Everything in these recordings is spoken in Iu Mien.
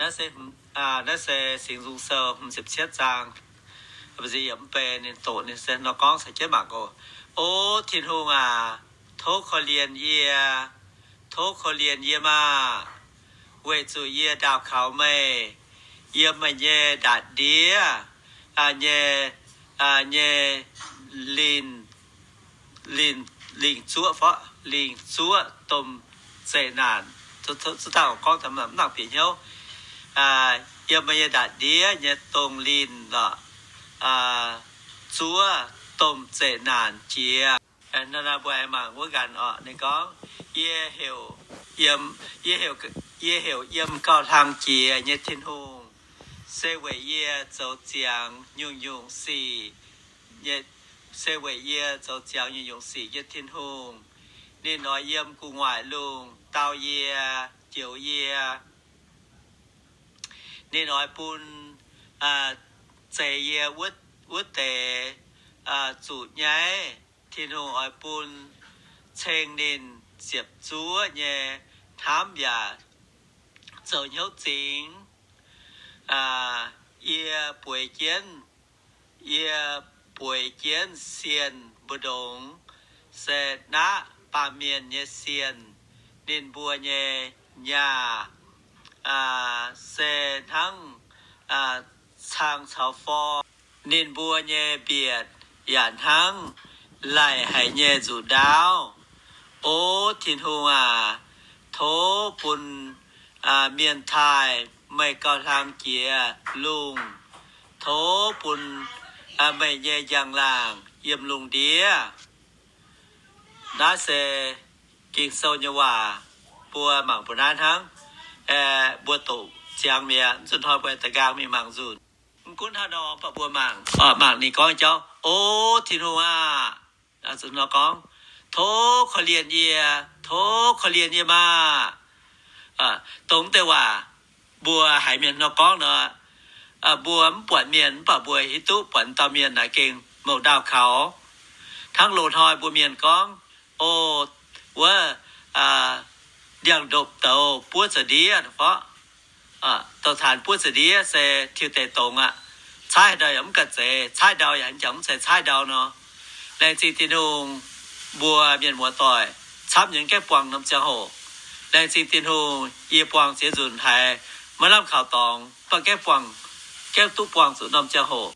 Naaiv se, naaiv se Singx Nzung Sou hmz ziepc cietv zaang, mv bei ninh doqc ninh se nor gorngv caux jienv mangc oc. O Tin-Hungh aac, tov korv-lienh yie, tov korv-lienh yie maah! Weic zuqc yie ndaauh kaux meih, yiem meih nyei ndaatv-ndiev nyei, nyei lingh, lingh, lingh zuoqv fov, lingh zuoqv domh zeqc naanc. Zuov dauh gorngv mv nangc bieqc hnyouv. Yiem meih nyei ndaatv-ndiev nyei dongh linh lorqc, zuov domh zeqc naanc jiex. Naaiv mbuo aengx mangc wuov nqanx oc. Ninh gorngv, Yie heuc, yie heuc, yie heuc yiem gauh hlang jiex nyei Tin-Hungh, se weic yie zoux ziangx nyungc-nyungc sic, se weic yie zoux ziangx nyungc-nyungc sic nyei Tin-Hungh. Ninh oix yiem gu'nguaaic lungh dau yie, njoux yie. Ninh oix bun zeix yie wuov deix zuqc nyaiv. Tin-Hungh oix bun ceng ninh ziepc zuoqv nyei hnamv yaac zoux hnyouv zingx. Yie bueix jienv, yie bueix jienv sienh mbu'ndongx, se naqv baamh mienh nyei sienh. Ninh mbuo nyei nyaah se hnangv cang caux forng. Ninh mbuo nyei mbietc yaac hnangv laic haic nyei nzuqc ndaauv. O Tin-Hungh aac, tov bun mienh taaih meih gauh hlang jiex lungh. Tov bun meih nyei njang-laangc yiem lungh ndiev. Naaiv se Ging-Sou nyei waac, mbuo mangc mbuo naaiv hnangv. Mbuo doqc ziangx mi'aqv. Zunh hnoi mbuo da'nqaang mingh mangc nzunc. Mv gunv hnangv nor, mv baac mbuo mangc, mangc ninh gorngv jauv, O Tin-Hungh aah! Nor gorngv, Tov korv-lienh yie, tov korv-lienh yie maah! Dongh deix waac mbuo haiz mienh nor gorngv nor, mbuo mv buatc mienh, mv baac mbuo hiuv duqv buatc dauh mienh naaic gengh mouc ndaauh kaux. Hnangv loz-hnoi mbuo mienh gorngv, O, wuov ndiangx-ndopv-douz buov za'ndiev fov. Douh taanx buov za'ndiev se tiuv deix dongz aqv. Caaiv ndau yaac mv ganh zeiz, caaiv ndau yaac jangx mv zeiz caaiv ndau nor. Laengz zingh Tin-Hungh, mbuo mienh muoz-doic camv nyei gaengh buangh norm ziangh hoc. Laengz zingh Tin-Hungh, yie buangh ziex nzunc haiz maiv lamh kaux dorngx, mv baac gaengh buangh, gaengh duqv buangh zuqc norm ziangh hoc.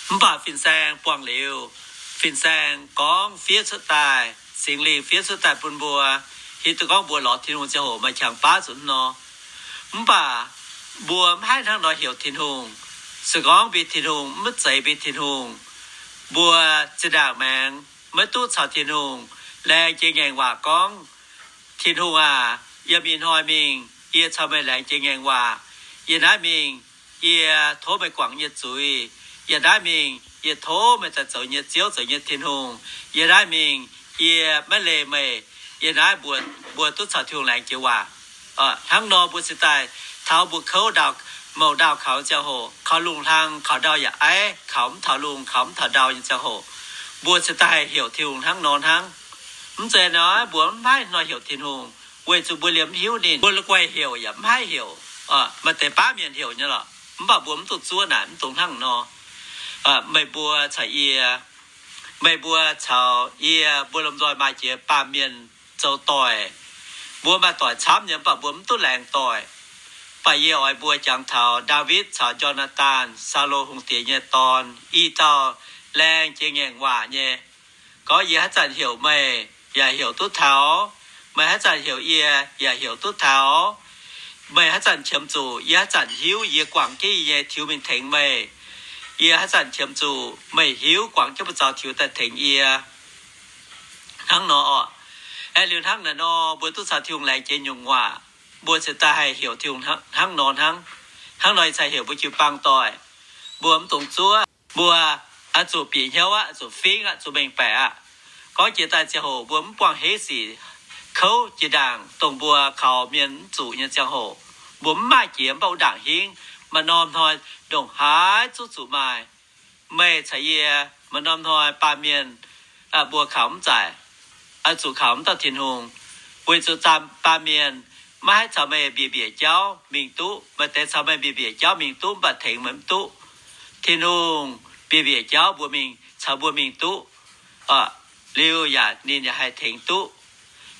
Mv baac fin-saeng buangh liuz, fin-saeng gorngv fiev cuotv daaih, Singx Lingh fiev cuotv daaih bun mbuo hiuv duqv gorngv mbuo lorz Tin-Hungh ziangh hoc maaih qangx baav zuqc nor. Mv baac mbuo mv haih hnangv nor heuc Tin-Hungh. Se gorngv mbuo Tin-Hungh mv zeiz mbuo Tin-Hungh, mbuo zinh ndaangc maengx maiv duqv caux Tin-Hungh laengz jiex ngaengc waac gorngv, Tin-Hungh aac, yiem ih hnoi mingh yie caux meih laengz jiex ngaengc waac. Yiem naaiv mingh yie tov meih guangc yie nyei zuiz. Yiem naaiv mingh yie tov meih daaih zoux yie nyei Ziouv, zoux yie nyei Tin-Hungh. Yiem naaiv mingh yie maiv leih meih. Yiem naaiv mbuo, mbuo duqv caux Tin-Hungh laengz jiex waac. Hnangv nor mbuo cingx daaih taux mbuo kouv ndau, mouc ndau kaux nyei ziangh hoc, kaux lungh hlang kaux ndau yaac aiv, kaux mv taux lungh kaux mv taux ndau nyei ziangh hoc, mbuo cingx daaih heuc Tin-Hungh hnangv nor hnangv. Mv zeiz nor mbuo mv haih nor heuc Tin-Hungh, weic zuqc mbuo liemh mv hiuv ninh. Mbuo la'guaih heuc yaac mv haih heuc. Maaih deix baav mienh heuc nyei lorqc, mv baac mbuo mv duqv zuov naaic, mv dungx hnangv nor. Meih mbuo caux yie, meih mbuo caux yie, mbuo lomh nzoih maaih jiex baamh mienh zoux doic. Mbuo maaih doic camv nyei, mv baac mbuo mv duqv laengz doic. Mv baac yie oix mbuo jangx taux Ndaawitv caux Njorn^naa^taan, Saulo hungh diex nyei dorn, i dauh laengz jiex ngaengc waac nyei. Gorngv, Yie haaix zanc heuc meih yaac heuc duqv taux, meih haaix zanc heuc yie yaac heuc duqv taux. Meih haaix zanc qiemx zuqc, yie haaix zanc hiuv, yie guangc jienv yie nyei tiux mingh tengx meih. Yie haaix zanc qiemx zuqc, meih hiuv, guangc jienv buoz zaux tiux daaih tengx yie. Hnangv nor oc. Aeqv, liuz hnangv naaiv nor, mbuo duqv caux Tin-Hungh laengz jiex nyungc waac, mbuo cingx daaih haih heuc Tin-Hungh hnangv nor hnangv. Hnangv nor cingx heuc mbuo jiu-baang doic. Mbuo mv dungx zuov. Mbuo oix zuqc bieqc hnyouv aqv, zuqc fingv aqv, zuqc mengh baeqc aqv. Gorngv jiex daaih ziangh hoc mbuo mv buangh heiv sic kouv jiex ndaangc, dongh mbuo kaux mienh mv zuqc nyei ziangh hoc, mbuo mv maaih jiex mv baac wuov ndaangc hingv, maaih norm hnoi ndongc haaix zuqc zuqc maaih. Meih caux yie maaih norm hnoi baamh mienh, mbuo kaux mv zaic, oix zuqc kaux mv dauh Tin-Hungh, weic zuqc baamh mienh maiv haih caux meih mbiec mbiec jauv mingh duqv. Maaih deix caux meih mbiec mbiec jauv mingh duqv, mv baac tengx meih mv duqv. Tin-Hungh mbiec mbiec jauv mbuo mingh, caux mbuo mingh duqv. Liuz yaac ninh yaac haih tengx duqv.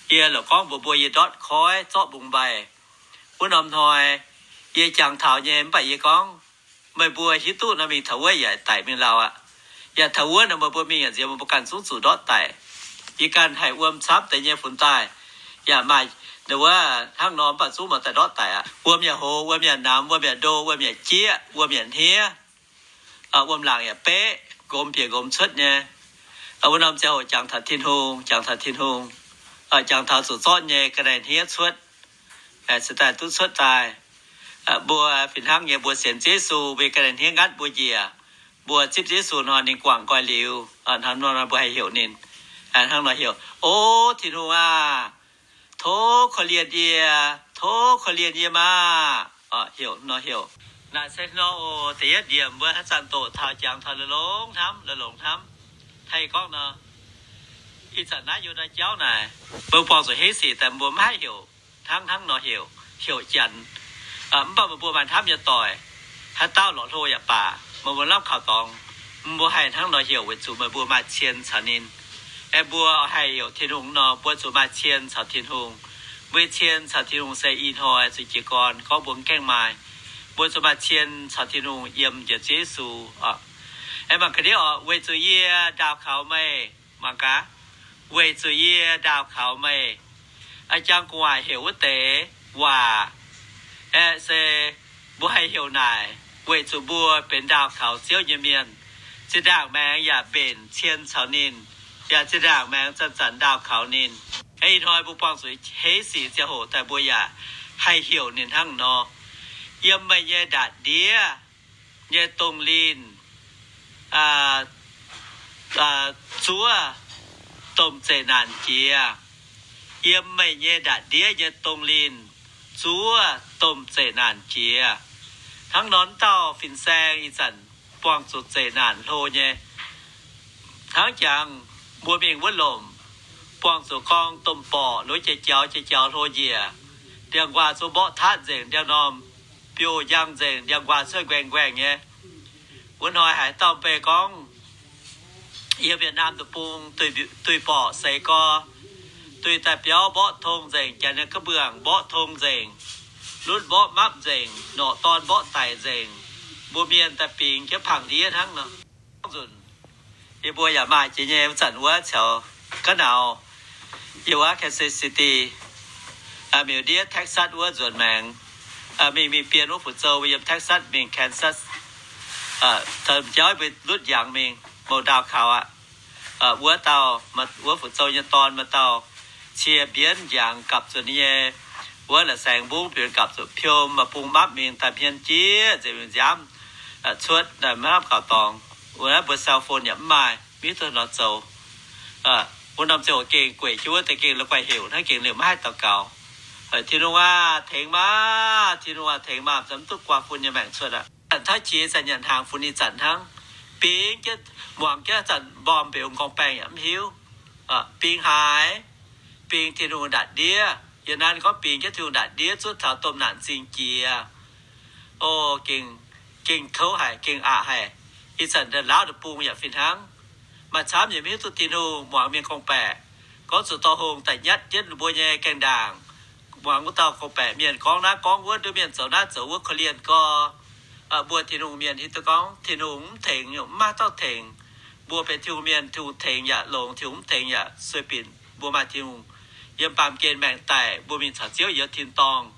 Yie lorqc gorngv mbuox mbuo, yie ndortv koiv zorqv mbungx mbaih. Wuov norm hnoi yie jangx taux nyei, mv baac yie gorngv, meih mbuo hiuv duqv nor mingh taux wuov yaac daic mingh lauh aqv. Yaac taux wuov nor meih mbuo mingh yaac nziex, meih mbuo ganh zungv zuqc ndortv daic. Yie ganh haih wuom camv deix nyei funx daaih, yaac maaih wuov hnangv nor, mv baac zungv maaih daaih ndortv daic aqv. Wuom yaac hoz, wuom yaac namx, wuom yaac ndo, wuom yaac jieqv, wuom yaac hniev, wuom laangc yaac beqv, nqomz bieqc nqomz cuotv nyei. Wuov norm ziangh hoc jangx taux Tin-Hungh, jangx taux Tin-Hungh, jangx taux zuqc zorqv nyei ga'naaiv hniev cuotv, se daaih duqv cuotv daaih. Mbuo fih hnangv nyei, mbuo sienx Yesu, mbuo ga'naaiv hniev ngatv mbuo njiec, mbuo zipv Yesu nor, ninh guangc nqoi liuz, hnangv nor mbuo haih heuc ninh, hnangv nor heuc, O Tin-Hungh aah! Tov korv-lienh yie, tov korv-lienh yie maah! Heuc nor heuc. Naaic se nor oc, da'yietv yiemc mbuo haaix zanc doqc taux jangx taux la'longx hnamv, la'longx hnamv. Haih gorngv nor, ih zanc naaiv yiem naaiv jauv naaic, mbuo buangh zuqc heiv sic daaih mbuo maiv haih heuc hnangv hnangv nor heuc, heuc janx. Mv baac meih mbuo maaih hnamv nyei doic, haaix dauh lorqc hlo yaac baac, meih mbuo lamh kaux dorngx, mbuo haih hnangv nor heuc weic zuqc meih mbuo maaih cien caux ninh. Aeqv, mbuo haih heuc Tin-Hungh nor, mbuo zuqc maaih cien caux Tin-Hungh. Mbuo nyei cien caux Tin-Hungh se ih hnoi zuqc jiez gorn gorngv mbuo mv gaengh maaih. Mbuo zuqc maaih cien caux Tin-Hungh yiem njiec Ziouv Yesu oc. Aeqv, mangc gaax ndiev oc, weic zuqc yie ndaauh kaux meih. Mangc gaax, weic zuqc yie ndaauh kaux meih. A'jang gu'nguaaic heuc wuov deix waac, aeqv, se mbuo haih heuc naaic weic zuqc mbuo benx ndaauh kaux Ziouv nyei mienh. Zinh ndaangc maengx yaac mbenc cien caux ninh, yaac zinh ndaangc maengx zanc-zanc ndaauh kaux ninh. Aeqv, ih hnoi mbuo buangh zuqc heiv sic ziangh hoc daaih mbuo yaac haih heuc ninh hnangv nor. Yiem meih nyei ndaatv-ndiev nyei dongh linh zuov domh zeqc naanc jiex. Yiem meih nyei ndaatv-ndiev nyei dongh linh zuov domh zeqc naanc jiex. Hnangv nor, dauh fin-saeng ih zanc buangh zuqc zeqc naanc hlo nyei. Hnangv jangx mbuo mingh wuov lomc, buangh zuqc gorngv domh borqc lov jiex jaux jiex jaux hlo njiec, ndiangx-nquaah zuqc mborqv tatv nzengc, ndiangx-norm biouv njang nzengc, ndiangx-nquaah cuotv nquaeng-nquaengh nyei. Wuov hnoi haaix dauh mv bei gorngv, yiem Việt Nam deic-bung duih borqc seix gorx, duih daaih biauv mborqv tong nzengc, janx nyei ga'mbuangc mborqv tong nzengc, lunv mborqv mapv nzengc, norqc dorn mborqv daic nzengc, mbuo mienh daaih bingx jienv pangh ndiev hnangv nor. Nzunc yie mbuo yaac maaih jiex nyei. Wuov zanc wuov caux ga'nauz yiem wuov Kansas City, miuc ndiev Texas wuov nzuonx maengx, mingh mingh bien wuov fu'zou, yiem Texas mingh Kansas, jauv mbuo lutv ndiangx mingh, mouz ndaauh kaux aqv. Wuov dauh, wuov fu'zou nyei dorn maaih dauh cie mbienv ndiangx gapv zuqc ninh nyei wuov la'saengx mbungv, biux gapv zuqc piom, maaih bung mapv mingh daaih hmien jieqv nzengc, mingh nziaamv cuotv, maiv lamh kaux dorngx. Wuov naaiv mbuo cell phone yaac mv maaih, mv hiuv duqv nor zoux. Wuov norm ziouc gengh gueic jienv wuov deix gengh la'guaih heuc hnangv, gengh liemh maiv haih daux gaux. Tin-Hungh aah, tengx maah! Tin-Hungh aah, tengx maah! Mv duqv guaax fun nyei maengc cuotv aqv. Zanc tauv qiex zanc nyanc hnaangx funx ih zanc hnangv. Bingx jienv, muangx jienv zanc mbom mbeux m'nqorngv baengh yaac mv hiuv. Bingx haaix? Bingx Tin-Hungh ndaatv ndiev. Yie naaiv gorngv bingx jienv Tin-Hungh ndaatv ndiev zuov taux domh naanc zingh jiex. O, gengh, gengh kouv haic, gengh aqc haic. Ih zanc ndau-laauv deic-bung yaac fih hnangv. Maaih camv yaac mv hiuv duqv Tin-Hungh, muangx mienh gorngv-baeqc, gorngv zuqc dorh hungh daaih nyatv jienv mbuo nyei gaengh ndaangc. Muangx wuov dauh gorngv-baeqc mienh gorngv naaiv gorngv wuov, nduov mienh zoux naaiv zoux wuov, korv-lienh gorx. Mbuo Tin-Hungh mienh hiuv duqv gorngv Tin-Hungh mv tengx, mv maaih dauh tengx. Mbuo benx Tin-Hungh mienh, Tin-Hungh tengx yaac longx, Tin-Hungh mv tengx yaac sueih binc. Mbuo maaih Tin-Hungh yiem baamh gen maengc daic, mbuo mingh caux Ziouv youz tin-dorngh.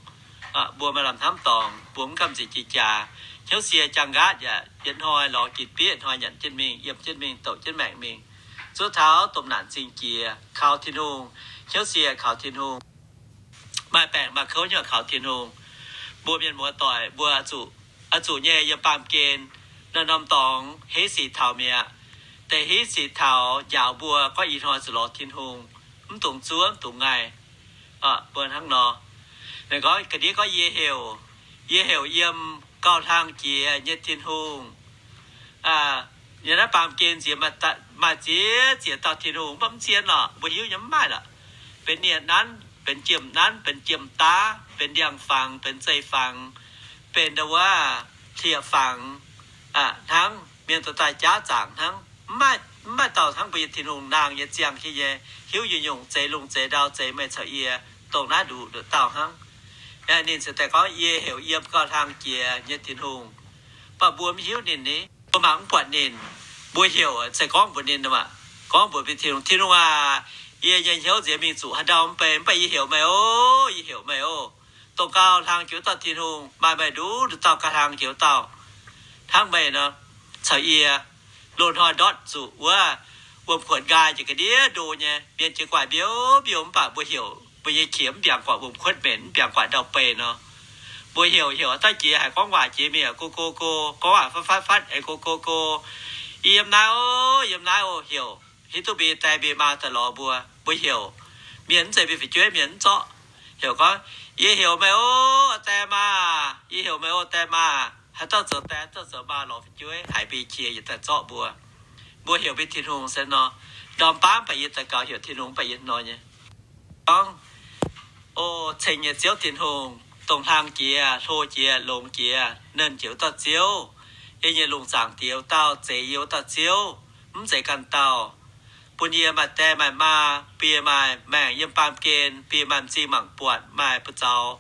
Mbuo maaih lamh hnamv dorngx, mbuo mv gamh nziex jiex jaax. Hnyouv sie jaang nqaatv yaac yietc hnoi lorz ginc bieqv, yietc hnoi nyanc jienv mingh, yiem jienv mingh, douc jienv maengc mingh, zuov taux domh naanc zingh jiex, kaux Tin-Hungh. Hnyouv sie kaux Tin-Hungh. Maaih baengc maaih kouv nyei kaux Tin-Hungh. Mbuo mienh muoz-doic mbuo zuqc, oix zuqc nyei yiem baamh gen naaiv norm dorngx heiv sic taux mi'aqv. Deix heiv sic taux njaaux mbuo gorngv ih hnoi zuqc lorz Tin-Hungh, mv dungx zuov, mv dungx ngaih. Mbuo hnangv nor, ninh gorngv ga'ndiev gorngv yie heuc, yie heuc yiem gauh hlang jiex nyei Tin-Hungh. Yiem naaiv baamh gen nziex maaih ziex ziex dauh Tin-Hungh, mv baac mv zien lorqc, mbuo hiuv nyei mv maaih lorqc. Benx nie nanv, benx jiem nanv, benx jiem daav, benx ndiangx-fangx, benx zeih-fangx, benx wuov hlieqv-fangx hnangv. Mienh dorh daaih jaav zaangc hnangv. Mv maaih dauh hnangv mbuo nyei Tin-Hungh, naang nyei, ziangh jienv nyei, hiuv nyungc-nyungc, zeix lungh zeix ndau, zeix meih caux yie, dongh naaiv nduqc nduqc dauh hnangv. Ninh ziouc daaih gorngv, Yie heuc yiem gauh hlang jiex nyei Tin-Hungh. Mv baac mbuo mv hiuv ninh ni. Mbuo mangc mv buatc ninh. Mbuo heuc se gorngv mbuox ninh, gorngv mbuox mbuo Tin-Hungh, Tin-Hungh aac, yie nyei hnyouv nziex mingh zuqc haaix ndau mv bei, mv baac yie heuc meih oc, yie heuc meih oc. Dongh gauh hlang jiex wuov dauh Tin-Hungh, maaih meih nduqc nduqc dauh gauh hlang jiex wuov dauh hnangv meih nor, caux yie loz-hnoi ndortv zuqc wuov wuom-kuotv nqaai jiex ga'ndiev ndo nyei, mienh jiex guaax mbiouv mbiouh, mv baac mbuo heuc mbuo nyei qiex mv mbiaangc guaax wuom-kuotv mbenc, mv mbiaangc guaax ndau-beih nor. Mbuo heuc heuc daaih jiex haiz gorngv waac jiex mingh go go go, gorngv waac fatv fatv fatv, aengx go go go. Yiem naaiv oc, yiem naaiv oc, heuc hiuv duqv mbuo nyei die mbuo nyei maa daaih lorz mbuo. Mbuo heuc, mienh mv zeiz mbuo fu'jueiv, mienh mv zorqv. Heuc gorngv, Yie heuc meih oc, die maa. Yie heuc meih oc, die maa. Haaix dauh zoux die, haaix dauh zoux maa lorz fu'jueiv haiz mbuo nyei qiex yietc daaih zorqv mbuo. Mbuo heuc mbuo Tin-Hungh se nor, ndorm baav mv baac yie daux gaux heuc Tin-Hungh, mv baac yie nor nyei. Gorngv, O ceng nyei Ziouv Tin-Hungh, dongh hlang jiex, hlo jiex, longx jiex, nernh jiex wuov dauh Ziouv, yie nyei lungh zaangc Diex wuov dauh, zeix yie wuov dauh Ziouv, mv zeiz ganh dauh, bun yie maaih die maaih maa, bun yie maaih maengc yiem baamh gen, bun yie maaih m'zing mangc buatc, maaih buoz zaux,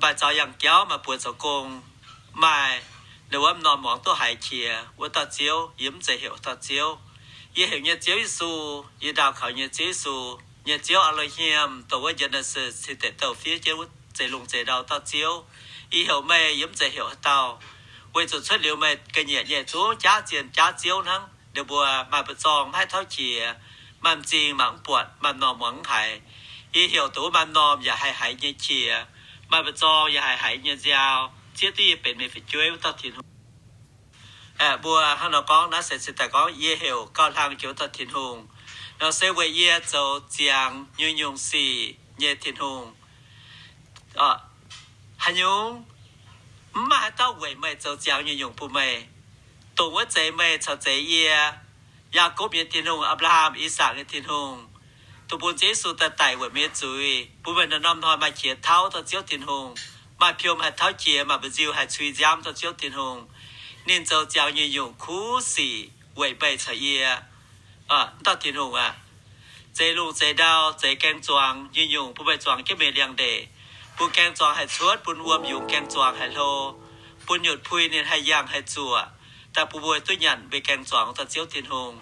maaih zaux yangh jauv, maaih buoz zoux gong, maaih wuov m'normh muangx duqv haiz qiex wuov dauh Ziouv. Yie mv zeiz heuc dauh Ziouv. Yie heuc nyei Ziouv Yesu, yie ndaauh kaux nyei Ziouv Yesu, nyei Ziouv Aa^lo^hiem, dongh wuov Genesis cing deic douh fiev jienv wuov zeix lungh zeix ndau dauh Ziouv. Yie heuc meih, yie mv zeiz heuc haaix dauh, weic zuqc cuotv liuz meih ga'nyiec nyei zungv jaav zienh jaav ziouv hnangv. Ninh mbuo maaih buoz-zorng mv haih tauv qiex, maaih m'zing mangc mv buatc, maaih m'normh muangx mv haiz. Yie heuc dongh wuov maaih m'normh yaac haih haiz nyei qiex, maaih buoz-zorng yaac haih haiz nyei nziaaux, zieqv duqv yie benx meih fu'jueiv wuov dauh Tin-Hungh. Mbuo hnangv nor gorngv naaiv se cingx daaih gorngv yie heuc gauh hlang jiex wuov dauh Tin-Hungh. Nor se weic yie zoux ziangx nyungc-nyungc sic nyei Tin-Hungh. Haaix nyungc? Mv maaih haaix dauh weic meih zoux ziangx nyungc-nyungc bun meih. Dongh wuov zeix meih caux zeix yie, Yaakopv nyei Tin-Hungh, Apc^laa^ham, I^sakc nyei Tin-Hungh, dongh bun Ziouv Yesu daaih daic weic meih nyei zuiz, bun meih norm-norm hnoi maaih qiex tauv dauh Ziouv Tin-Hungh, maaih piom haih tauv qiex, maaih mba'nziu haih cui nziaamv dauh Ziouv Tin-Hungh. Ninh zoux ziangx nyungc-nyungc kuv sic weic meih caux yie. Wuov dauh Tin-Hungh aac, zeix lungh zeix ndau, zeix gaeng-zuangx nyungc-nyungc bun meih zuangx jienv meih liangx-ndeic, bun gaeng-zuangx haih cuotv, bun wuom yungz gaeng-zuangx haih hlo, bun nyutc pui ninh haih yangh haih zuoqc, daaih bun mbuo duqv nyanc meih gaeng-zuangx wuov dauh Ziouv Tin-Hungh.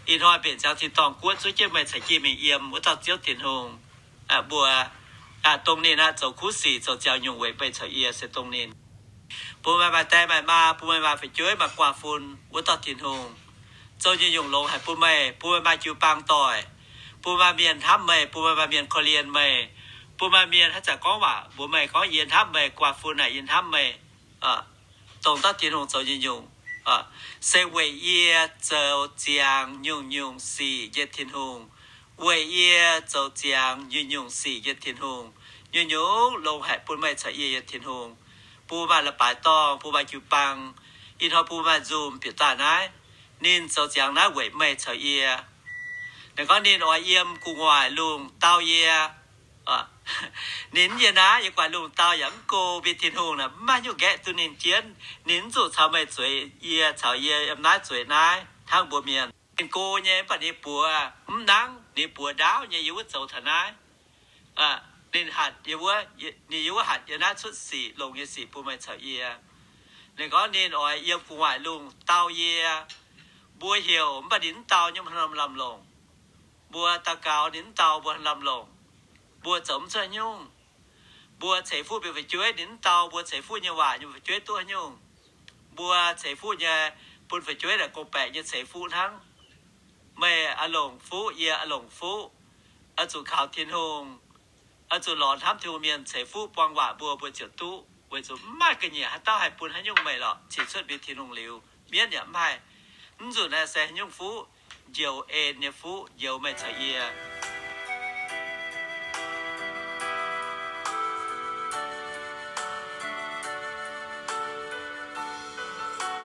Ih hnoi mbenc ziangx tin-dorngh guoqv zuov jienv meih caux jienv mingh yiem wuov dauh Ziouv Tin-Hungh. Mbuo dongh ninh aqv, zoux kuv sic, zoux ziangx nyungc weic meih caux yie se dongh ninh. Bun meih maaih die maaih maa, bun meih maaih fu'jueiv maaih guaa fun wuov dauh Tin-Hungh, zoux nyungc-nyungc longx haic bun meih, bun meih maaih jiu-baang doic, bun maaih mienh hnamv meih, bun meih maaih mienh korv-lienh meih, bun maaih mienh haaix zanc gorngv waac mbuox meih gorngv, Yie hnamv meih, guaa fun aac, yie hnamv meih. Dongh dauh Tin-Hungh zoux nyungc-nyungc, se weic yie zoux ziangx nyungc-nyungc sic nyei Tin-Hungh, weic yie zoux ziangx nyungc-nyungc sic nyei Tin-Hungh. Nyungc-nyungc longx haic bun meih caux yie nyei Tin-Hungh. Bun maaih leiz-baaix dorngh, bun maaih jiu-baang, ih hnoi bun maaih nzunc bieqc daaih naaiv. Ninh zoux ziangx naaiv weic meih caux yie. Ninh gorngv ninh oix yiem gu'nguaaic lungh dau yie. Ninh mv yiem naaiv yiem gu'nguaaic lungh dau yaac mv go mbuo Tin-Hungh naaic, mv maaih nyungc nqaeqv duqv ninh jienv. Ninh mv zuqc caux meih zueiz, yie caux yie yiem naaiv zueiz naaiv hnangv mbuo mienh. Ninh go nyei mv baac ninh buoz mv nangv, ninh buoz ndaauv nyei yiem wuov zoux taux naaiv. Ninh hatc yiem wuov, ninh yiem wuov hatc yiem naaiv cuotv sic, longx nyei sic bun meih caux yie. Ninh gorngv ninh oix yiem gu'nguaaic lungh dau yie. Mbuo heuc mv baac ninh mv dau nyei, mbuo hnangv nor lamh longc. Mbuo daux gaux ninh mv dau, mbuo hnangv nor lamh longc. Mbuo zoux mv cuotv nyungc. Mbuo ceix fuqv mbuo fu'jueiv ninh mv dau, mbuo ceix fuqv nyei waac nyei fu'jueiv duqv haaix nyungc. Mbuo ceix fuqv nyei, bun fu'jueiv naaic gong-baeqc nyei ceix fuqv hnangv. Meih oix longc fuqv, yie oix longc fuqv. Oix zuqc kaux Tin-Hungh, oix zuqc lorz hnamv Tin-Hungh mienh ceix fuqv buang waac mbuo, mbuo ziouc duqv. Weic zuqc mv maaih ga'nyiec haaix dauh haih bun haaix nyungc meih lorqc, cingx cuotv mbuo Tin-Hungh liuz, mienv yaac mv haih. Mv nzunc naaiv se haaix nyungc fuqv, njoux en nyei fuqv, njoux meih caux yie.